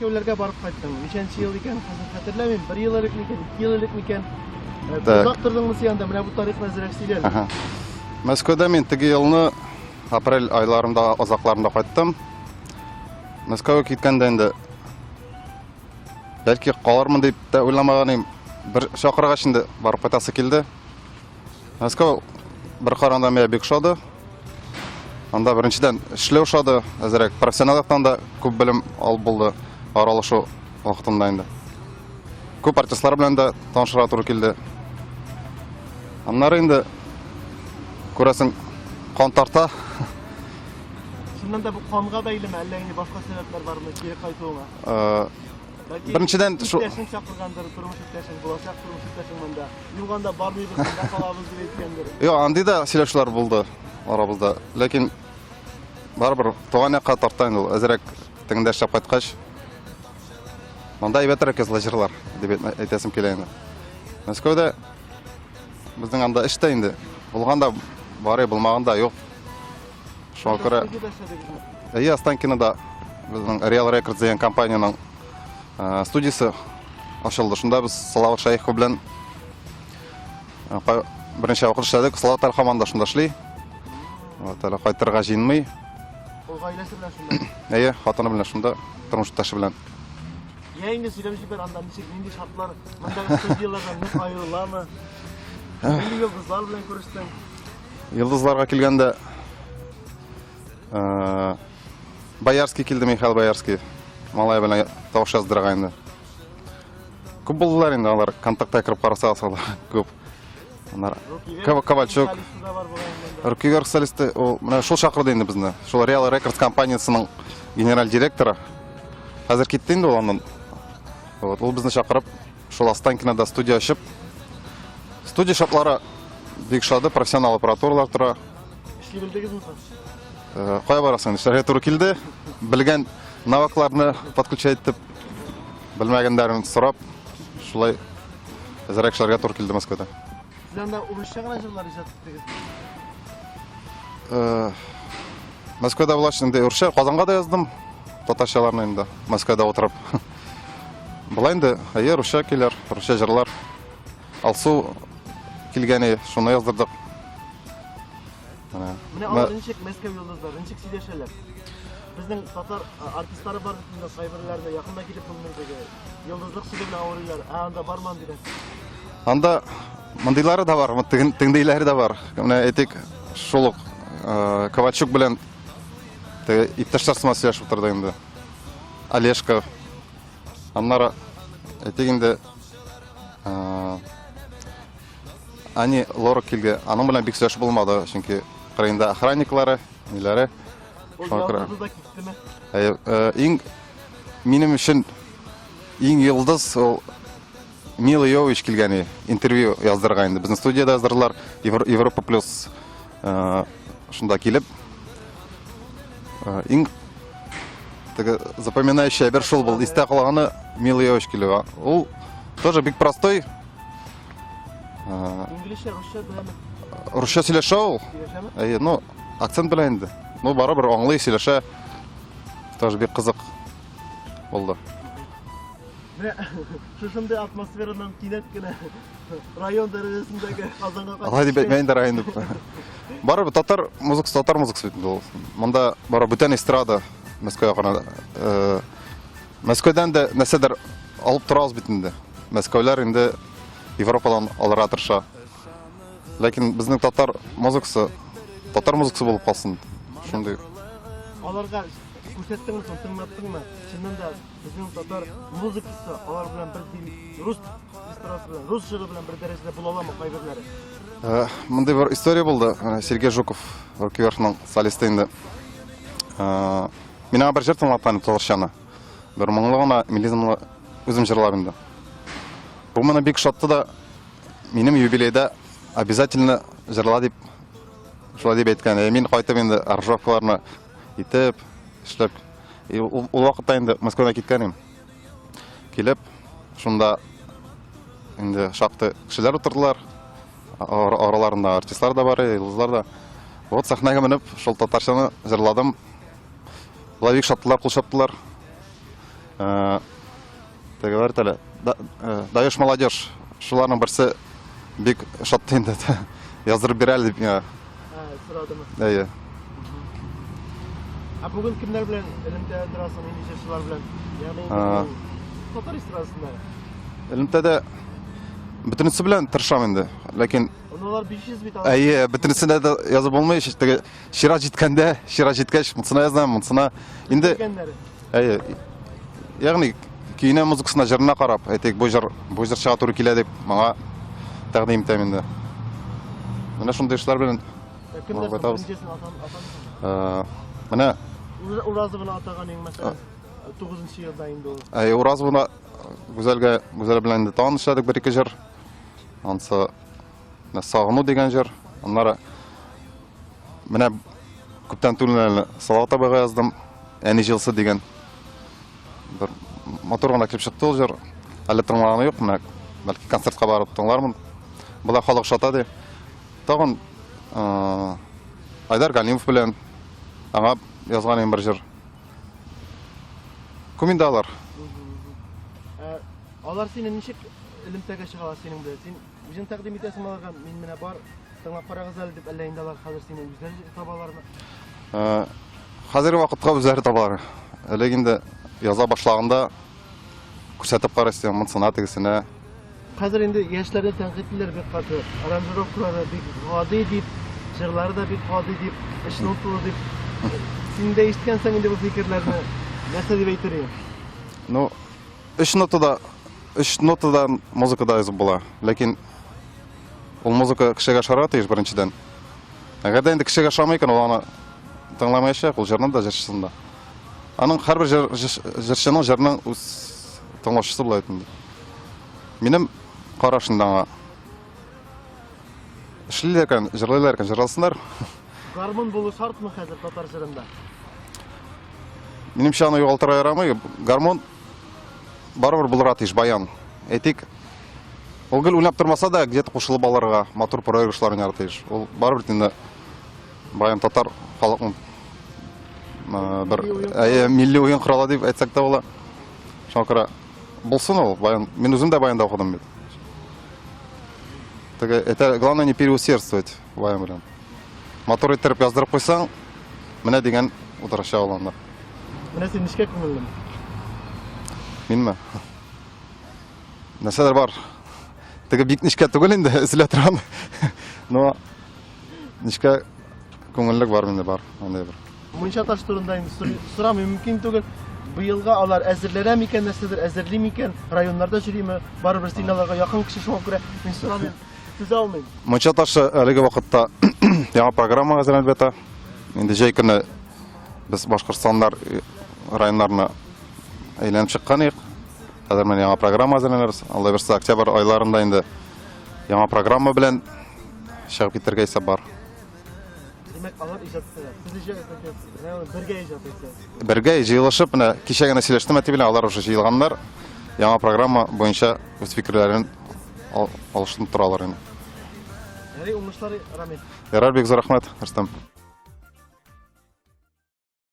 Мәскәүләргә барып кайттың. Ничәнче ел икән, хәзер хәтерләмим. Бер ел элек микән, ике ел элек микән? Так. Озак тордыңмы син анда? Менә бу тарихны әзрәк сөйлә әле. Ага. Мәскәүдә мин теге елны апрель айларында, азакларында кайттым. Мәскәүгә киткәндә инде бәлки калырмын дип тә уйламаган идем. Бер чакыргач инде барып кайтасы килде. Мәскәү бер караганда миңа бик ошады. Анда беренчедән эшләү ошады, әзрәк профессионал яктан да күп белем алып булды аралашу вакытында инде. Күп артистлар белән дә танышырга туры килде. Аннары инде күрәсең, кан тарта. Чыннан да бу канга бәйлеме, әллә инде башка сәбәпләр бармы кире кайтуыңа? Э, Беренчедән шу иптәшең чакыргандыр, тормыш иптәшең, булачак тормыш иптәшең монда. Юк анда бармыйбыз, монда калабыз дип әйткәндер. Юк, андый да сөйләшүләр булды арабызда. Ләкин барыбер туган якка тарта инде ул. Әзрәк тегендә эшләп кайткач, монда әйбәтрәк языла җырлар дип әйтәсем килә инде. Мәскәүдә безнең анда эш тә инде булган да бар, булмаган да юк. Шуңа күрә Әйе, Останкинода безнең Real Records дигән компаниянең э, студиясе ачылды. Шунда без Салават Шәехов белән э, берничә вакыт эшләдек. Салават әле һаман да шунда эшли. Вот, әле кайтырга җыенмый. Ул гаиләсе белән шунда. Әйе, хатыны белән шунда, тормыш иптәше белән. Я инде сөйләп җибәр, анда ничек, нинди шартлар, мондагы студияләрдән нык аерыламы? Нинди йолдызлар белән күрештең? Йолдызларга килгәндә, э, Боярский килде, Михаил Боярский. Малай белән тавыш яздырырга инде. Күп булдылар инде алар, контактта кереп карасагыз, алар күп. Аннары Ковальчук. Рокки солисты, ул менә шул чакырды инде безне. Шул Real Records компаниясенең генераль директоры. Хәзер китте инде ул аннан. Вот, ул безне чакырып, шул Останкинода студия ачып, студия шартлары бик шады, профессионал аппаратуралар тора. Эшли белдегезме соң? Э, кая барасың? Эшләргә туры килде. Белгән навыкларны подключать итеп, белмәгәннәрен сорап, шулай әзрәк эшләргә туры килде Мәскәүдә. Сез анда урысча гына җырлар иҗат иттегез? Э, Мәскәүдә булгач инде урысча, Казанга да яздым татарчаларны инде Мәскәүдә утырып. Болай инде, әйе, русча көйләр, русча җырлар. Алсу килгәне, шуны яздырдык. Менә. Менә алар ничек Мәскәү йолдызлары, ничек сөйләшәләр? Безнең татар артистлары бар бит инде, кайберләренә якын да килеп булмый теге. Йолдызлык чире белән авырыйлар. Ә анда бармы андый нәрсә? Анда мондыйлары да бар, тегендейләре дә бар. Менә әйтик, шул ук Ковальчук белән теге иптәшләр сыман сөйләшеп утырды инде. Олежка. Аннары әйтик инде Ани Лорак килде. Аның белән бик сөйләшеп булмады, чөнки кырыенда охранниклары, ниләре. Шуңа күрә. да киттеме? Әйе, иң минем өчен иң йолдыз ул Мила Йович килгән интервью яздырырга инде. Безнең студиядә яздырдылар. Европа плюс шунда килеп. Иң теге запоминающий әйбер шул булды. Истә калганы Мила Йович килүе. Ул тоже бик простой. Инглизчә, русча беләме? Русча сөйләшә ул. Сөйләшәме? Әйе, ну, акцент белән инде. Ну, барыбер аңлый, сөйләшә. Тоже бик кызык булды. Менә шушындый атмосферадан кинәт кенә район дәрәҗәсендәге Казанга кайтып Алай дип әйтмә инде район дип. Барыбер татар музыкасы татар музыкасы бит инде ул. Монда барыбер бүтән эстрада Мәскәү якына. Э, Мәскәүдән дә нәрсәдер алып торабыз бит инде. Мәскәүләр инде Европадан алырга тырыша. Ләкин безнең татар музыкасы татар музыкасы булып калсын. Шундый. Аларга күрсәттеңме соң, тыңлаттыңмы? Чыннан да безнең татар музыкасы алар белән бер дин, рус эстрадасы белән, рус җыры белән бер дәрәҗәдә була аламы кайберләре? Э, мондый бер история булды. Э, Сергей Жуков, Руки Вверхның солисты инде. Э, мин аңа бер җыр тыңлаткан татарчаны. Бер моңлы гына мелизмлы үзем җырлап инде. Бу моны бик ошатты да, минем юбилейда обязательно җырла дип шулай дип әйткән. Ә мин кайтып инде аранжировкаларны итеп, эшләп. И ул вакытта инде Мәскәүдән киткән идем. Килеп, шунда инде шактый кешеләр утырдылар. Араларында артистлар да бар, йолдызлар да. Вот сәхнәгә менеп, шул татарчаны җырладым. Болай бик шаттылар, кул чаптылар. Э, теге бар әле, э, Даешь молодежь, шуларның берсе бик ошатты инде. Яздырып бир әле дип миңа. Сорадымы? Әйе. Ә бүген кемнәр белән элемтәдә торасың, нинди җырчылар белән? Ягъни татар эстрадасында. Элемтәдә бөтенесе белән тырышам инде. Ләкин Алар 500 бит. Әйе, бөтенесенә дә язып булмый. Теге чират җиткәндә, чират җиткәч, монысына язам, монысына. Инде Әйе. Ягъни көенә, музыкасына, җырына карап, әйтик, бу җыр бу җырчыга туры килә дип, моңа тәкъдим итәм инде. Менә шундый эшләр белән кайтабыз. Менә Уразованы атаган иң мәсәлән, 9 елда инде ул. Әйе, Уразованы Гүзәлгә, Гүзәл белән инде тагын эшләдек бер-ике җыр. Ансы Сагыну дигән җыр. Аннары менә күптән түгел әле Салават абыйга яздым. Әни җылысы дигән. Бер матур гына килеп чыкты ул җыр. Әле тыңлаганы юк, менә бәлки концертка барып тыңлармын. Болай халык шата ди. Тагын Айдар Галимов белән аңа язган инде бер җыр. Күп инде алар. Алар сине ничек элемтәгә чыгалар синең белән? Син үзең тәкъдим итәсеңме аларга, мин менә бар, тыңлап карагыз әле дип, әллә инде алар хәзер сине үзләре табалармы? Э, хәзерге вакытка үзләре табалар. Элек инде яза башлаганда күрсәтеп карыйсың, монысына, тегесенә. Хәзер инде яшьләрне тәнкыйтьлиләр бик каты. Аранжировкалары бик гади дип, җырлары да бик гади дип, өч ноталы дип. Син дә ишеткәнсең инде бу фикерләрне. Нәрсә дип әйтер идең? Ну, өч нотада, өч нотада музыка да язып була. Ләкин ул музыка кешегә ошарга тиеш беренчедән. Әгәр дә инде кешегә ошамый икән, ул аны тыңламаячак, ул җырны да, җырчысын да. Аның һәрбер җыр, җырчының җырының үз тыңлаучысы була инде. Минем караш инде аңа. Эшлиләр икән, җырлыйлар икән, җырласыннар. Гармун булу шартмы хәзер татар җырында? Минемчә, аны югалтырга ярамый. Гармун барыбер булырга тиеш, баян. Әйтик, ул гел уйнап тормаса да, где-то кушылып алырга, матур проигрышлар уйнарга тиеш. Ул барыбер инде баян татар халыкның бер әйе, милли уен коралы дип әйтсәк тә була. Шуңа күрә булсын ул баян. Мин үзем дә баянда укыдым бит. Теге, это главное не переусердствовать баян белән. Матур иттереп яздырып куйсаң, менә дигән утырачак ул анда. Менә син нечкә күңеллеме? Минме? Нәрсәләр бар. Теге бик нечкә түгел инде, өзелә торган. Но нечкә күңеллек бар миндә бар, андый бер. Мунча таш турында инде сорамый мөмкин түгел. Быелга алар әзерләнә микән, нәрсәдер әзерли микән, районнарда йөриме? Барыбер син аларга якын кеше, шуңа күрә мин сорамыйм, түзә алмыйм. Мунча ташы әлеге вакытта яңа программа әзерләнеп ята. Инде җәй көне без Башкортстаннар районнарына әйләнеп чыккан идек. Хәзер менә яңа программа әзерләнәбез. Алла бирсә, октябрь айларында инде яңа программа белән чыгып китәргә исәп бар. Димәк, алар иҗат итәләр. Сез иҗат итәсез, менә бергә иҗат итәсез. Бергә җыелышып, менә кичә генә сөйләштем әти белән, алар уже җыелганнар. Яңа программа буенча үз фикерләрен алышынып торалар инде. Ярый, уңышлар, Рамил. Ярар, бик зур рәхмәт, Рөстәм.